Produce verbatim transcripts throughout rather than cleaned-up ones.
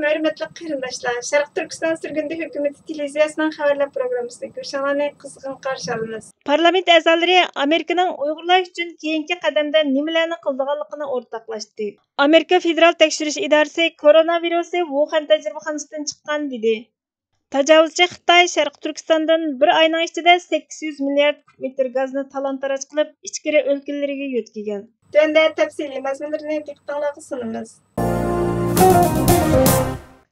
ھۆرمەتلىك قېرىنداشلار، شەرقىي تۈركىستان سۈرگۈندە ھۆكۈمىتى تېلېۋىزىيەسىنىڭ خەۋەرلەر پروگراممىسىغا كۆرۈشۈڭلارنى قىزغىن قارشى ئالىمىز. پارلامېنت ئەزالىرى ئامېرىكىنىڭ ئۇيغۇرلار ئۈچۈن كېيىنكى قەدەمدە نېمىلەرنى قىلىدىغانلىقىنى ئورتاقلاشتى. ئامېرىكا فېدېرال تەكشۈرۈش ئىدارىسى كورونا ۋىرۇسى ۋۇخەن تەجرىبىخانىسىدىن چىققان، دېدى. تاجاۋۇزچى خىتاي شەرقىي تۈركىستاندىن بىر ئاينىڭ ئىچىدە سەككىز يۈز مىليارد كۇب مېتىر گازنى تالان-تاراج قىلىپ، ئىچكىرى ئۆلكىلىرىگە يۆتكىگەن. تۆۋەندە تەپسىلىي مەزمۇنلىرىنى دىققىتىڭلارغا سۇنىمىز.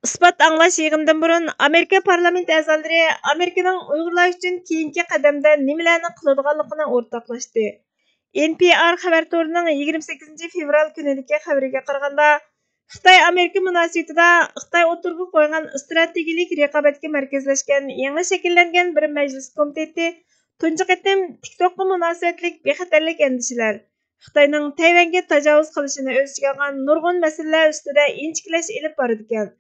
ئىسپات ئاڭلاش يىغىنىدىن بۇرۇن ئامېرىكا پارلامېنت ئەزالىرى ئامېرىكىنىڭ ئۇيغۇرلار ئۈچۈن كېيىنكى قەدەمدە نېمىلەرنى قىلىدىغانلىقىنى ئورتاقلاشتى. ئېن پى ئار خەۋەر تورىنىڭ يىگىرمە سەككىزىنچى فېۋرال كۈنىدىكى خەۋىرىگە قارىغاندا، خىتاي ئامېرىكا مۇناسىۋىتىدە خىتاي ئوتتۇرىغا قويغان ئىستراتېگىيىلىك رىقابەتكە مەركەزلەشكەن يېڭى شەكىللەنگەن بىر مەجلىس كومىتېتى تۇنجى قېتىم تىكتوكقا مۇناسىۋەتلىك بىخەتەرلىك ئەندىشىلەر، خىتاينىڭ تەيۋەنگە تاجاۋۇز قىلىشىنى ئۆز ئىچىگە ئالغان نۇرغۇن مەسىلىلەر ئۈستىدە ئىنچىكىلەش ئېلىپ بارىدىكەن.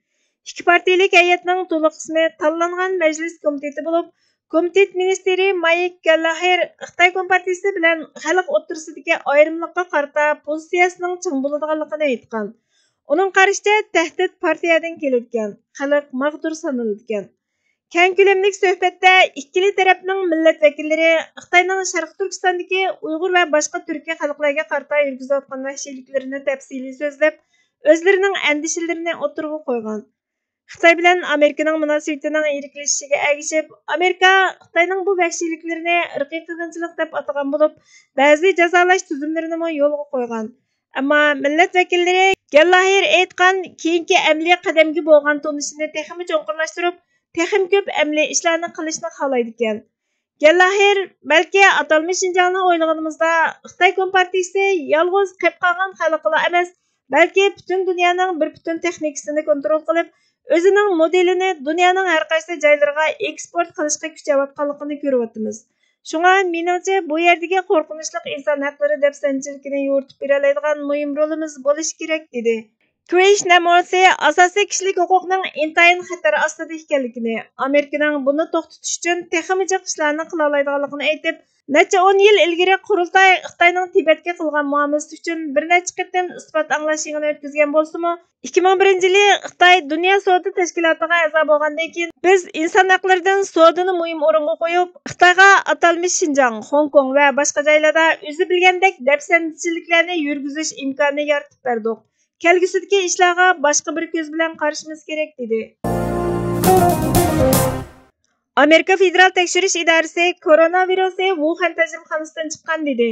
ئىككى پارتىيىلىك ھەيئەتنىڭ تولۇق قىسمى تاللانغان مەجلىس كومىتېتى بولۇپ، كومىتېت مىنىستىرى مايك گەللاھېر خىتاي كومپارتىيىسى بىلەن خەلق ئوتتۇرىسىدىكى ئايرىملىققا قارىتا پوزىتسىيەسىنىڭ چىڭ بولىدىغانلىقىنى ئېيتقان. ئۇنىڭ قارىشىچە، تەھدىت پارتىيەدىن كېلىدىكەن، خەلق ماغدۇر سانىلىدىكەن. كەڭ كۆلەملىك سۆھبەتتە ئىككىلا تەرەپنىڭ مىللەت ۋەكىللىرى خىتاينىڭ شەرقىي تۈركىستاندىكى ئۇيغۇر ۋە باشقا تۈركىي خەلقلەرگە قارىتا يۈرگۈزۈۋاتقان ۋەھشىيلىكلىرىنى تەپسىلىي سۆزلەپ، ئۆزلىرىنىڭ ئەندىشىلىرىنى ئوتتۇرىغا قويغان. خىتاي بىلەن ئامېرىكىنىڭ مۇناسىۋىتىنىڭ يىرىكلىشىشىگە ئەگىشىپ، ئامېرىكا خىتاينىڭ بۇ ۋەھشىيلىكلىرىنى ئىرقىي قىرغىنچىلىق دەپ ئاتىغان بولۇپ، بەزى جازالاش تۈزۈملىرىنىمۇ يولغا قويغان. ئەمما مىللەت ۋەكىللىرى گەللاھېر ئېيتقان كېيىنكى ئەمەلىي قەدەمگە بولغان تونۇشىنى تېخىمۇ چوڭقۇرلاشتۇرۇپ، تېخىمۇ كۆپ ئەمەلىي ئىشلارنى قىلىشنى خالايدىكەن. گەللاھېر، بەلكى ئاتالمىش شىنجاڭنى ئويلىغىنىمىزدا، خىتاي كومپارتىيىسى يالغۇز قېپ قالغان خەلقىلا ئەمەس، بەلكى پۈتۈن دۇنيانىڭ بىر پۈتۈن تېخنىكىسىنى كونترول قىلىپ، ئۆزىنىڭ مودېلىنى دۇنيانىڭ ھەر قايسى جايلىرىغا ئېكسپورت قىلىشقا كۈچەۋاتقانلىقىنى كۆرۈۋاتىمىز. شۇڭا، مېنىڭچە، بۇ يەردىكى قورقۇنچلۇق ئىنسان ھەقلىرى دەپسەندىچىلىكىنى يورۇتۇپ بېرەلەيدىغان مۇھىم رولىمىز بولۇشى كېرەك، دېدى. كرىشنامورتى ئاساسىي كىشىلىك ھوقۇقنىڭ ئىنتايىن خەتەر ئاستىدا ئىكەنلىكىنى، ئامېرىكىنىڭ بۇنى توختىتىش ئۈچۈن تېخىمۇ جىق ئىشلارنى قىلالايدىغانلىقىنى ئېيتىپ، نەچچە ئون يىل ئىلگىرى قۇرۇلتاي خىتاينىڭ تىبەتكە قىلغان مۇئامىلىسى ئۈچۈن بىر نەچچە قېتىم ئىسپات ئاڭلاش يىغىنى ئۆتكۈزگەن بولسىمۇ، ئىككى مىڭ بىرىنچى يىلى خىتاي دۇنيا سودا تەشكىلاتىغا ئەزا بولغاندىن كېيىن، بىز ئىنسان ھەقلىرىدىن سودىنى مۇھىم ئورۇنغا قويۇپ، خىتايغا ئاتالمىش شىنجاڭ، خوڭكوڭ ۋە باشقا جايلاردا ئۆزى بىلگەندەك دەپسەندىچىلىكلەرنى يۈرگۈزۈش ئىمكانىنى يارىتىپ بەردۇق. كەلگۈسىدىكى ئىشلارغا باشقا بىر كۆز بىلەن قارىشىمىز كېرەك، دېدى. ئامېرىكا فېدېرال تەكشۈرۈش ئىدارىسى كورونا ۋىرۇسى ۋۇخەن تەجرىبىخانىسىدىن چىققان، دېدى.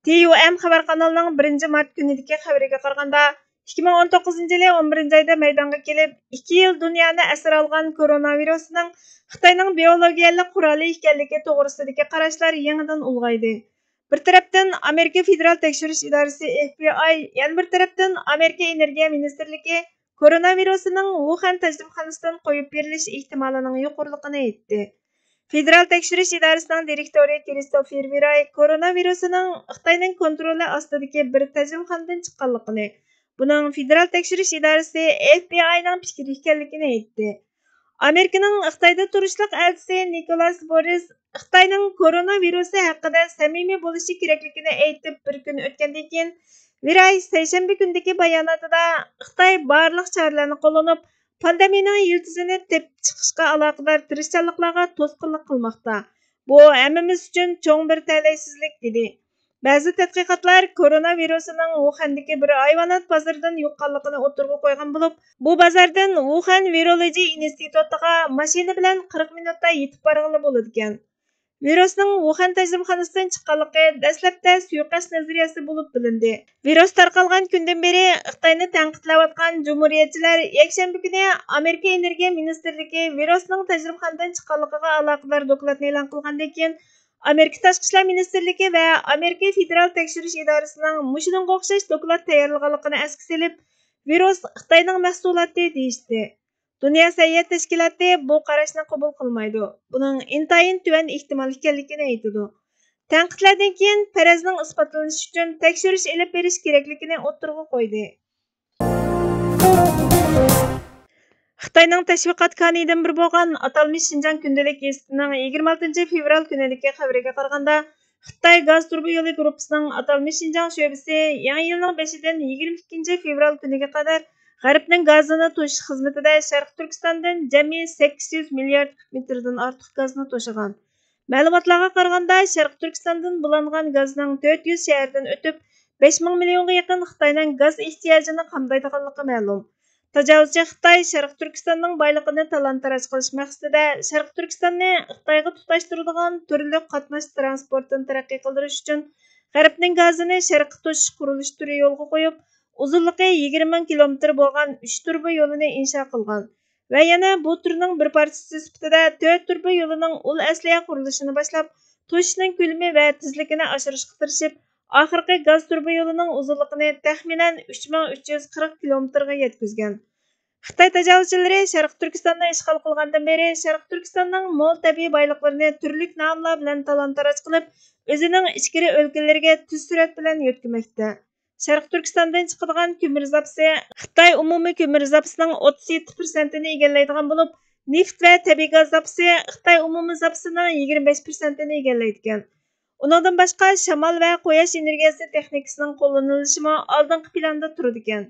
تى يۇ ئېم خەۋەر قانىلىنىڭ بىرىنچى مارت كۈنىدىكى خەۋىرىگە قارىغاندا، ئىككى مىڭ ئون توققۇزىنچى يىلى ئون بىرىنچى ئايدا مەيدانغا كېلىپ، ئىككى يىل دۇنيانى ئەسىر ئالغان كورونا ۋىرۇسىنىڭ خىتاينىڭ بىئولوگىيەلىك قورالى ئىكەنلىكى توغرىسىدىكى قاراشلار يېڭىدىن ئۇلغايدى. بىر تەرەپتىن، ئامېرىكا فېدېرال تەكشۈرۈش ئىدارىسى، ئېف بى ئاي، يەنە بىر تەرەپتىن، ئامېرىكا ئېنېرگىيە مىنىستىرلىكى كورونا ۋىرۇسىنىڭ ۋۇخەن تەجرىبىخانىسىدىن قويۇپ بېرىلىش ئېھتىمالىنىڭ يۇقىرىلىقىنى ئېيتتى. فېدېرال تەكشۈرۈش ئىدارىسىنىڭ دىرېكتورى كىرىستوفېر ۋىراي كورونا ۋىرۇسىنىڭ خىتاينىڭ كونترولى ئاستىدىكى بىر تەجرىبىخانىدىن چىققانلىقىنى، بۇنىڭ فېدېرال تەكشۈرۈش ئىدارىسى، ئېف بى ئاينىڭ پىكرى ئىكەنلىكىنى ئېيتتى. ئامېرىكىنىڭ خىتايدا تۇرۇشلۇق ئەلچىسى نىكولاس بورىس خىتاينىڭ كورونا ۋىرۇسى ھەققىدە سەمىمىي بولۇشى كېرەكلىكىنى ئېيتىپ، بىر كۈن ئۆتكەندىن كېيىن، ۋىراي سەيشەنبە كۈنىدىكى باياناتىدا خىتاي بارلىق چارىلەرنى قوللىنىپ، پاندېمىيىنىڭ يىلتىزىنى تېپىپ چىقىشقا ئالاقىدار تىرىشچانلىقلارغا توسقۇنلۇق قىلماقتا. بۇ ھەممىمىز ئۈچۈن چوڭ بىر تەلەيسىزلىك، دېدى. بەزى تەتقىقاتلار كورونا ۋىرۇسىنىڭ ۋۇخەندىكى بىر ھايۋانات بازىرىدىن يۇققانلىقىنى ئوتتۇرىغا قويغان بولۇپ، بۇ بازاردىن ۋۇخەن ۋىرولوجى ئىنستىتۇتىغا ماشىنا بىلەن قىرىق مىنۇتتا يېتىپ بارغىلى بولىدىكەن. ۋىرۇسنىڭ ۋۇخەن تەجرىبىخانىسىدىن چىققانلىقى دەسلەپتە سۇيىقەست نەزەرىيەسى بولۇپ بىلىندى. ۋىرۇس تارقالغان كۈندىن بېرى خىتاينى تەنقىدلەۋاتقان جۇمھۇرىيەتچىلەر يەكشەنبە كۈنى ئامېرىكا ئېنېرگىيە مىنىستىرلىكى ۋىرۇسنىڭ تەجرىبىخانىدىن چىققانلىقىغا ئالاقىدار دوكلاتنى ئېلان قىلغاندىن كېيىن، ئامېرىكا تاشقى ئىشلار مىنىستىرلىكى ۋە ئامېرىكا فېدېرال تەكشۈرۈش ئىدارىسىنىڭ مۇشۇنىڭغا ئوخشاش دوكلات تەييارلىغانلىقىنى ئەسكە سېلىپ، ۋىرۇس خىتاينىڭ مەھسۇلاتى دېيىشتى. دۇنيا سەھىيە تەشكىلاتى بۇ قاراشنى قوبۇل قىلمايدۇ، بۇنىڭ ئىنتايىن تۆۋەن ئېھتىمال ئىكەنلىكىنى ئېيتىدۇ. تەنقىدلەردىن كېيىن پەرەزنىڭ ئىسپاتلىنىشى ئۈچۈن تەكشۈرۈش ئېلىپ بېرىش كېرەكلىكىنى ئوتتۇرىغا قويدى. خىتاينىڭ تەشۋىقات كانىيىدىن بىرى بولغان ئاتالمىش شىنجاڭ كۈندىلىك گېزىتىنىڭ يىگىرمە ئالتىنچى فېۋرال كۈنىدىكى خەۋىرىگە قارىغاندا، خىتاي گاز تۇرۇبا يولى گۇرۇپپىسىنىڭ ئاتالمىش شىنجاڭ شۆبىسى يېڭى يىلنىڭ بېشىدىن يىگىرمە ئىككىنچى فېۋرال كۈنىگە قەدەر غەربنىڭ گازىنى توشۇش خىزمىتىدە شەرقىي تۈركىستاندىن جەمئىي سەككىز يۈز مىليارد كۇب مېتىردىن ئارتۇق گازنى توشىغان. مەلۇماتلارغا قارىغاندا، شەرقىي تۈركىستاندىن بۇلانغان گازنىڭ تۆت يۈز شەھەردىن ئۆتۈپ، بەش مىڭ مىليونغا يېقىن خىتاينىڭ گاز ئېھتىياجىنى قامدايدىغانلىقى مەلۇم. تاجاۋۇزچى خىتاي شەرقىي تۈركىستاننىڭ بايلىقىنى تالان-تاراج قىلىش مەقسىتىدە شەرقىي تۈركىستاننى خىتايغا تۇتاشتۇرىدىغان تۈرلۈك قاتناش تىرانسپورتىنى تەرەققىي قىلدۇرۇش ئۈچۈن غەربنىڭ گازىنى شەرققە توشۇش قۇرۇلۇش تۈرى يولغا قويۇپ، ئۇزۇنلۇقى يىگىرمە مىڭ كىلومېتىر بولغان ئۈچ تۇرۇبا يولىنى ئىنشا قىلغان ۋە يەنە بۇ تۈرنىڭ بىر پارچىسى سۈپىتىدە تۆت تۇرۇبا يولىنىڭ ئۇل ئەسلىھە قۇرۇلۇشىنى باشلاپ، توشۇشنىڭ كۆلىمى ۋە تېزلىكىنى ئاشۇرۇشقا تىرىشىپ، ئاخىرقى گاز تۇرۇبا يولىنىڭ ئۇزۇنلۇقىنى تەخمىنەن ئۈچ مىڭ ئۈچ يۈز قىرىق كىلومېتىرغا يەتكۈزگەن. خىتاي تاجاۋۇزچىلىرى شەرقىي تۈركىستاننى ئىشغال قىلغاندىن بېرى، شەرقىي تۈركىستاننىڭ مول تەبىئىي بايلىقلىرىنى تۈرلۈك ناملار بىلەن تالان-تاراج قىلىپ، ئۆزىنىڭ ئىچكىرى ئۆلكىلىرىگە تېز سۈرئەت بىلەن يۆتكىمەكتە. شەرقىي تۈركىستاندىن چىقىدىغان كۆمۈر زاپىسى خىتاي ئومۇمىي كۆمۈر زاپىسىنىڭ ئوتتۇز يەتتە پىرسەنتىنى ئىگىلەيدىغان بولۇپ، نېفىت ۋە تەبىئىي گاز زاپىسى خىتاي ئومۇمىي زاپىسىنىڭ يىگىرمە بەش پىرسەنتىنى ئىگىلەيدىكەن. ئۇنىڭدىن باشقا، شامال ۋە قۇياش ئېنېرگىيەسى تېخنىكىسىنىڭ قوللىنىلىشىمۇ ئالدىنقى پىلاندا تۇرىدىكەن.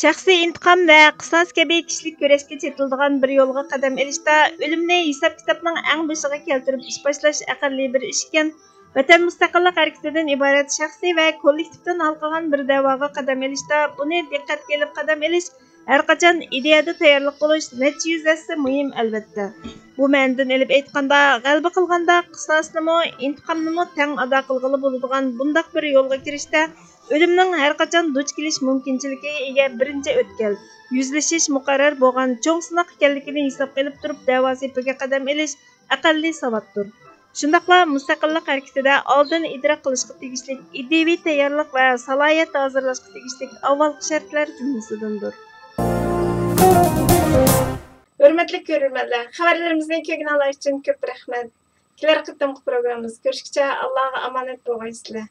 شەخسىي ئىنتىقام ۋە قىساس كەبى كىشىلىك كۈرەشكە چېتىلىدىغان بىر يولغا قەدەم ئېلىشتا، ئۆلۈمنى ھېساب-كىتابنىڭ ئەڭ بېشىغا كەلتۈرۈپ ئىش باشلاش ئەقەللىي بىر ئىش ئىكەن. ۋەتەن مۇستەقىللىق ھەرىكىتىدىن ئىبارەت شەخسىي ۋە كوللېكتىپتىن ھالقىغان بىر دەۋاغا قەدەم ئېلىشتا، بۇنى دىققەتكە ئېلىپ قەدەم ئېلىش ھەرقاچان ئىدىيەدە تەييارلىق بولۇش نەچچە يۈز ھەسسە مۇھىم، ئەلۋەتتە. بۇ مەنىدىن ئېلىپ ئېيتقاندا، غەلىبە قىلغاندا قىساسنىمۇ، ئىنتىقامنىمۇ تەڭ ئادا قىلغىلى بولىدىغان بۇنداق بىر يولغا كىرىشتە، ئۆلۈمنىڭ ھەرقاچان دۇچ كېلىش مۇمكىنچىلىكىگە ئىگە بىرىنچى ئۆتكەل، يۈزلىشىش مۇقەررەر بولغان چوڭ سىناق ئىكەنلىكىنى ھېسابقا ئېلىپ تۇرۇپ، دەۋا سېپىگە قەدەم ئېلىش ئەقەللىي ساۋاتتۇر. شۇنداقلا مۇستەقىللىق ھەرىكىتىدە ئالدىن ئىدراك قىلىشقا تېگىشلىك ئىدىيىۋى تەييارلىق ۋە سالاھىيەت ھازىرلاشقا تېگىشلىك ئاۋۋالقى شەرتلەر جۈملىسىدىندۇر. ھۆرمەتلىك كۆرۈرمەنلەر، خەۋەرلىرىمىزنى كۆرگىنىڭلار ئۈچۈن كۆپ رەھمەت. كېلەر قېتىمقى پروگراممىمىزدا كۆرۈشكىچە ئاللاغا ئامانەت بولغايسىلەر.